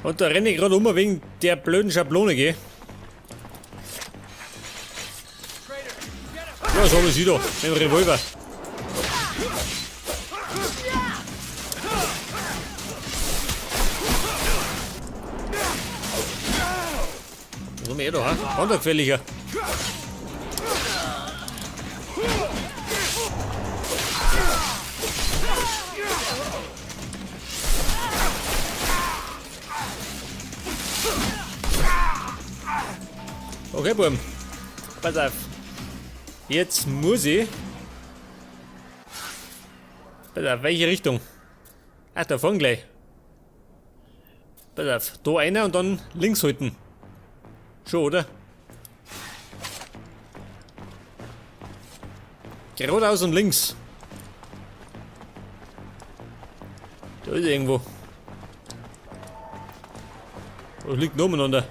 Und da renne ich gerade um wegen der blöden Schablone, gell? Ja, so habe ich sie da, mit dem Revolver. Was haben wir eh da, ha? Ganz gefährlicher. Okay, Buam. Pass auf. Jetzt muss ich. Pass auf, welche Richtung? Ach, da vorne gleich. Pass auf, da einer und dann links halten. Schon, oder? Geradeaus und links. Da ist er irgendwo. Da liegt noch umeinander.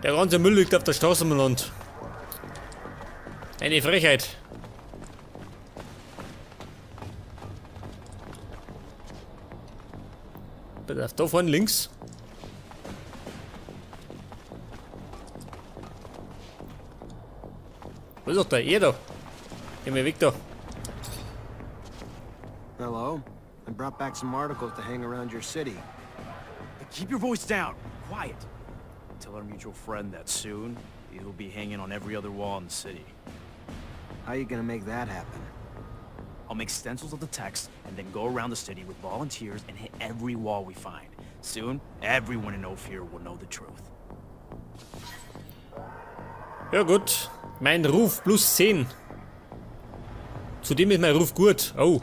Der ganze Müll liegt auf der Straße umeinander. Eine Frechheit. Pass auf, da vorne links. Wo ist doch der Er da? Geh mir weg da. Hello. I brought back some articles to hang around your city. Keep your voice down. Quiet. Tell our mutual friend that soon, he'll be hanging on every other wall in the city. How you gonna make that happen? I'll make stencils of the text and then go around the city with volunteers and hit every wall we find. Soon, everyone in Ophir will know the truth. Ja gut. Mein Ruf plus 10. Zudem ist mein Ruf gut. Oh.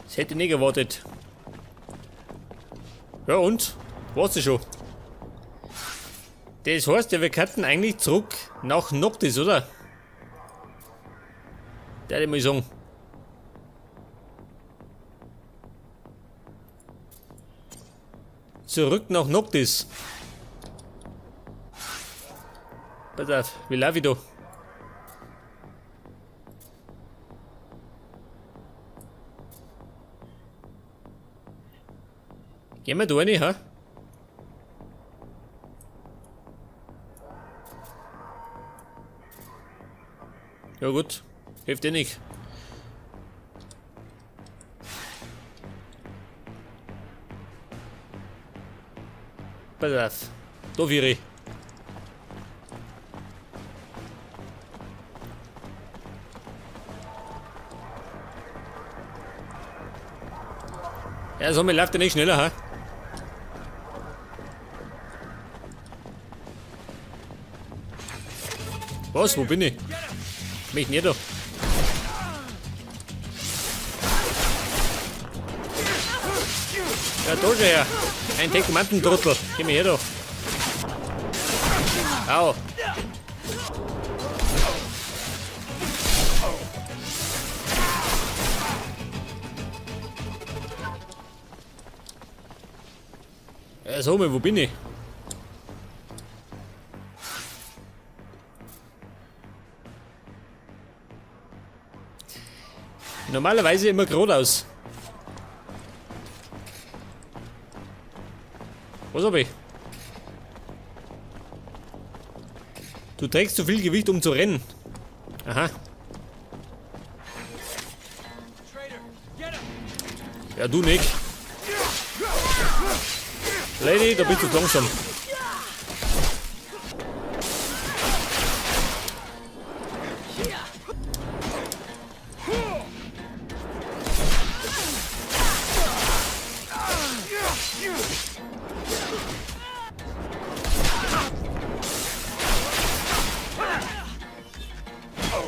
Das hätte ich nicht erwartet. Ja und? War's schon. Das heißt ja, wir könnten eigentlich zurück nach Noctis, oder? Der hätte ich mal sagen. Zurück nach Noctis. Pass auf, wie lauf ich da? Gehen wir da rein, ha? Ja gut, hilft eh nicht. Pass auf, da wäre ich. Ja, so, mir läuft ja nicht schneller, ha? Was? Wo bin ich? Mich nicht da. Ja, da schon her. Ein Tekomantentrottel. Geh mir her da. Au. Ja, so, wo bin ich? Normalerweise immer geradeaus. Was hab ich? Du trägst zu viel Gewicht, um zu rennen. Aha. Ja, du nicht. Lady, da bist du langsam.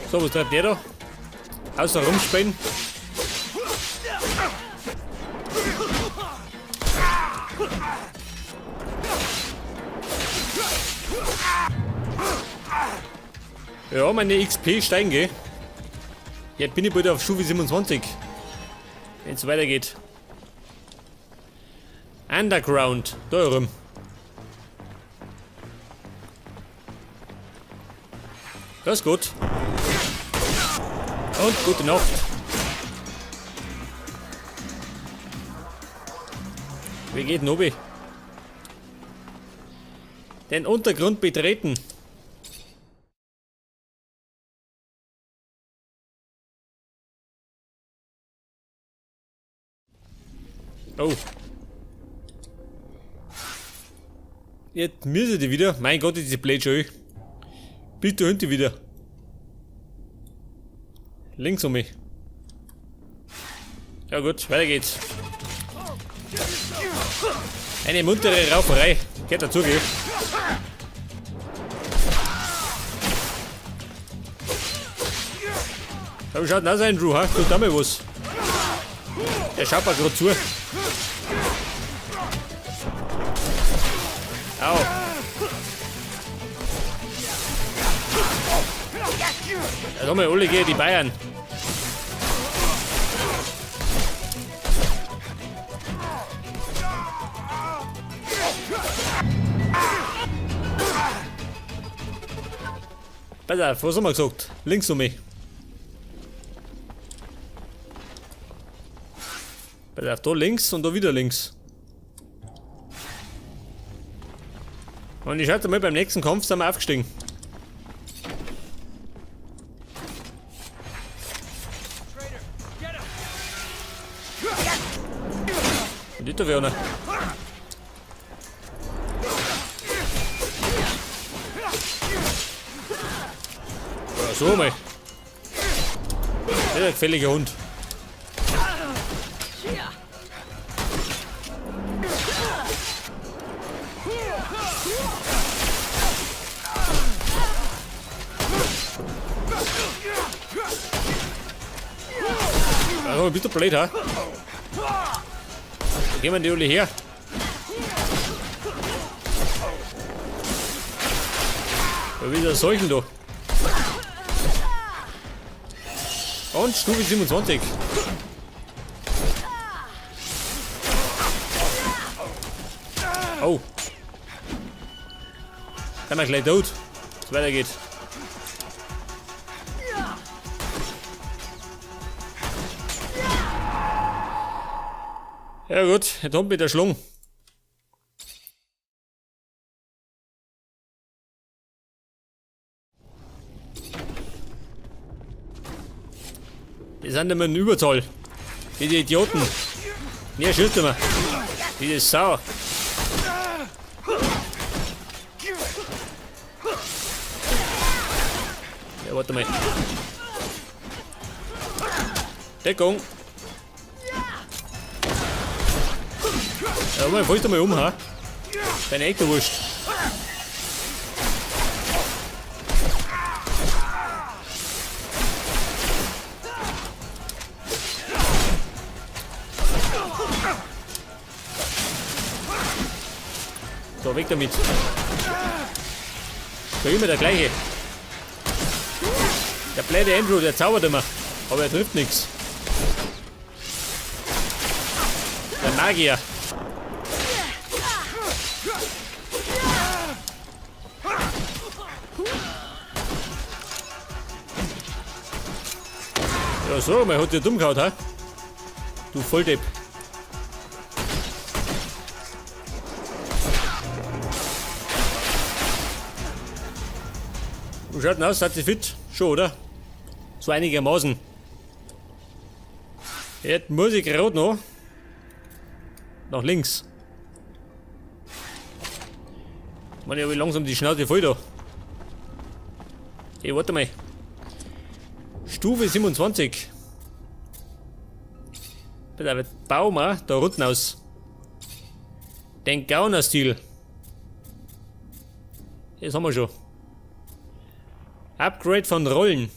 So, was treibt der da? Außer rumspielen. Ja, meine XP steigen, gell? Jetzt bin ich bald auf Stufe 27. Wenn's weitergeht. Underground. Da herum. Das ist gut. Und gute Nacht. Wie geht denn obi? Den Untergrund betreten. Oh. Jetzt müssen die wieder. Mein Gott, ist die blöd schon. Bitte hinten wieder. Links um mich. Ja gut, weiter geht's. Eine muntere Rauferei. Geht dazu, gell? Da schaut denn aus, Andrew, ha? Tut da mal was. Der schaut mal grad zu. Au. Ja, da haben wir alle gegen die Bayern. Pass auf, was haben wir gesagt? Links um mich. Pass auf, da links und da wieder links. Und ich schätze mal, beim nächsten Kampf sind wir aufgestiegen. Und da wäre einer. Ja, so mal. Das ist ein gefälliger Hund. Ja, bist du blöd, ha? Wo gehen wir die alle her? Ja, wieder solchen da. Und Stufe 27. Oh. Sind wir gleich tot. Es weitergeht. Ja gut, jetzt kommt mit der Schlung. Die sind immer in Überzahl. Die Idioten. Nee, schießt immer. Die Sau. Ja, warte mal. Deckung. Ja, mal, fällst du mal um, ha? Deine Ecke wurscht. So, weg damit. Da immer der gleiche. Der blöde Andrew, der zaubert immer. Aber er trifft nichts. Der Magier. Ja, so, man hat dich dumm gehauen, ha? Du Volldepp. Wie schaut denn aus? Seid ihr fit? Schon, oder? So einigermaßen. Jetzt muss ich gerade noch nach links. Ich meine, ich habe langsam die Schnauze voll da. Hey, warte mal. Stufe 27. Bitte, jetzt bauen wir da unten aus. Den Gauner-Stil. Das haben wir schon. Upgrade von Rollen.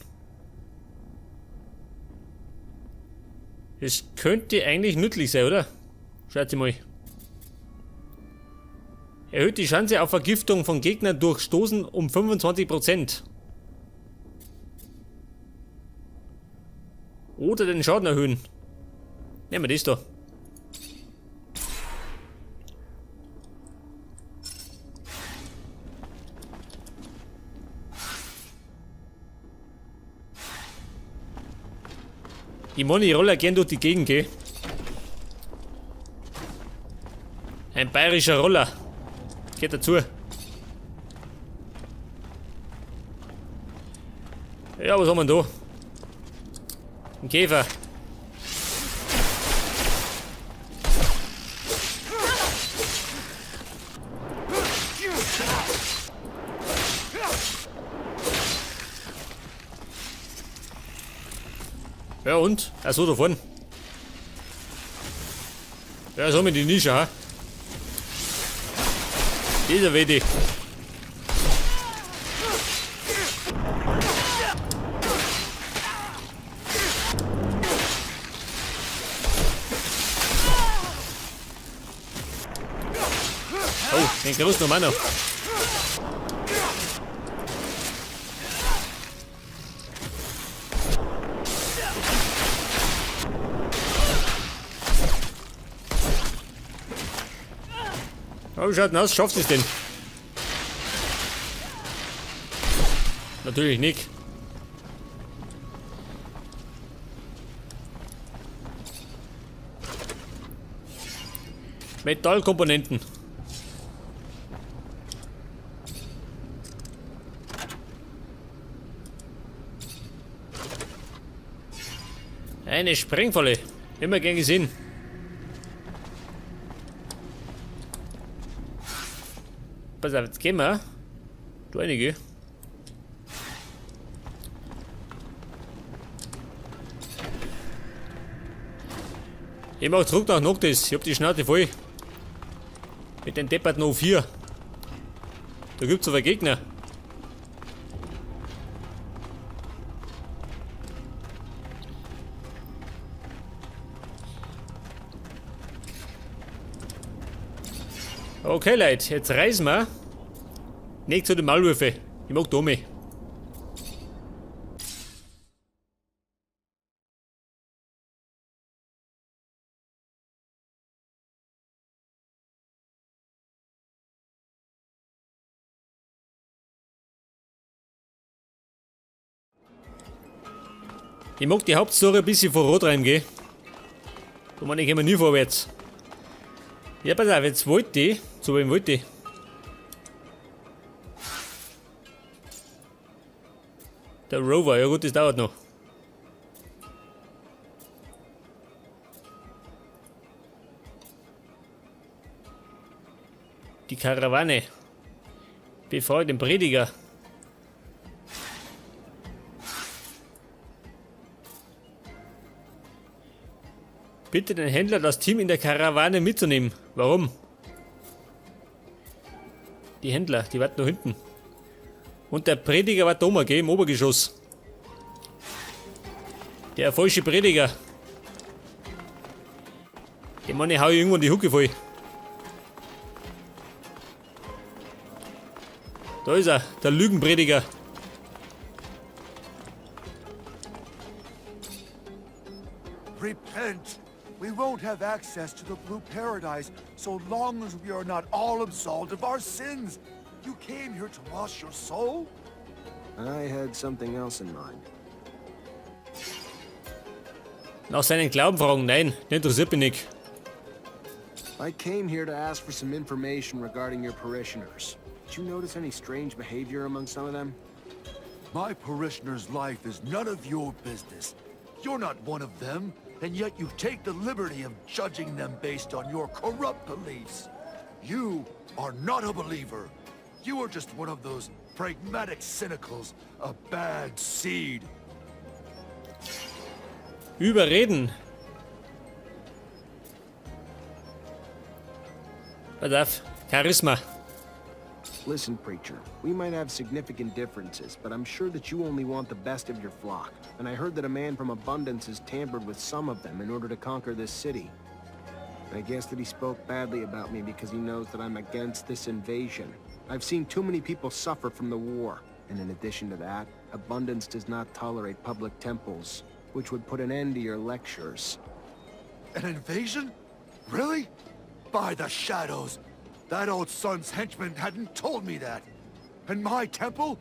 Das könnte eigentlich nützlich sein, oder? Schaut mal. Erhöht die Chance auf Vergiftung von Gegnern durch Stoßen um 25%. Oder den Schaden erhöhen. Nehmen wir das da. Die Money Roller gern durch die Gegend, gell? Ein bayerischer Roller. Geht dazu. Ja, was haben wir denn da? Ein Käfer. Ja und? Ach so, da vorne. Ja, so mit die Nische, ha? Dieser WD. Oh, den großen Mann noch. Oh, wie schaut denn aus? Schafft es denn? Natürlich nicht. Metallkomponenten. Eine Sprengfalle. Immer gern gesehen. Pass auf, jetzt gehen wir. Du einige. Ich mach zurück nach Noctis. Ich hab die Schnauze voll. Mit den depperten O4. Da gibt's aber Gegner. Okay, Leute, jetzt reisen wir. Nicht zu den Maulwürfen. Ich mag Domi. Ich mag die Hauptstory ein bisschen vorantreiben, gell? Da meine ich immer nie vorwärts. Ja, pass auf, jetzt wollte ich. Zu wem wollte ich? Der Rover, ja gut, das dauert noch. Die Karawane. Befreie den Prediger. Bitte den Händler, das Team in der Karawane mitzunehmen. Warum? Die Händler, die warten noch hinten. Und der Prediger war da, gell, im Obergeschoss. Der falsche Prediger. Den Mann, ich hau ich irgendwo in die Hucke voll. Da ist er, der Lügenprediger. Repent! We won't have access to the Blue Paradise so long as we are not all absolved of our sins. You came here to wash your soul? I had something else in mind. Nach seinen Glauben fragen, nein, der interessiert mich nicht. I came here to ask for some information regarding your parishioners. Did you notice any strange behavior among some of them? My parishioner's life is none of your business. You're not one of them, and yet you take the liberty of judging them based on your corrupt beliefs. You are not a believer. You are just one of those pragmatic cynicals, a bad seed. Überreden. Pass auf, Charisma. Listen, preacher, we might have significant differences, but I'm sure that you only want the best of your flock. And I heard that a man from Abundance has tampered with some of them in order to conquer this city. I guess that he spoke badly about me because he knows that I'm against this invasion. I've seen too many people suffer from the war. And in addition to that, Abundance does not tolerate public temples, which would put an end to your lectures. An invasion? Really? By the shadows! That old son's henchman hadn't told me that. And my temple?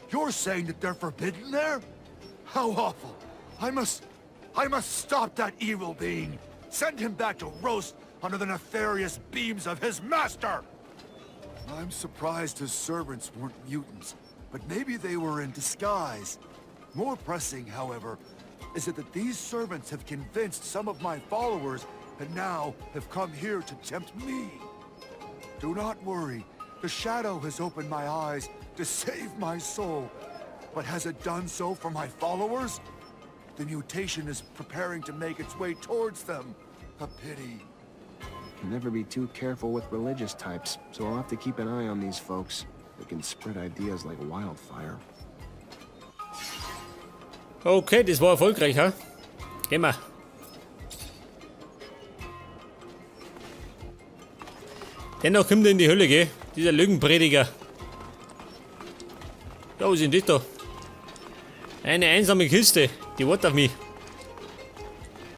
You're saying that they're forbidden there? How awful! I must stop that evil being! Send him back to roast under the nefarious beams of his master! I'm surprised his servants weren't mutants, but maybe they were in disguise. More pressing, however, is it that these servants have convinced some of my followers and now have come here to tempt me. Do not worry. The shadow has opened my eyes to save my soul. But has it done so for my followers? The mutation is preparing to make its way towards them. A pity. Can never be too careful with religious types, so I'll have to keep an eye on these folks. They can spread ideas like wildfire. Okay, das war erfolgreich, ha? Gehen wir. Dennoch kommt er in die Hölle, gell? Dieser Lügenprediger. Da, was ist denn das da? Eine einsame Kiste. Die wartet auf mich.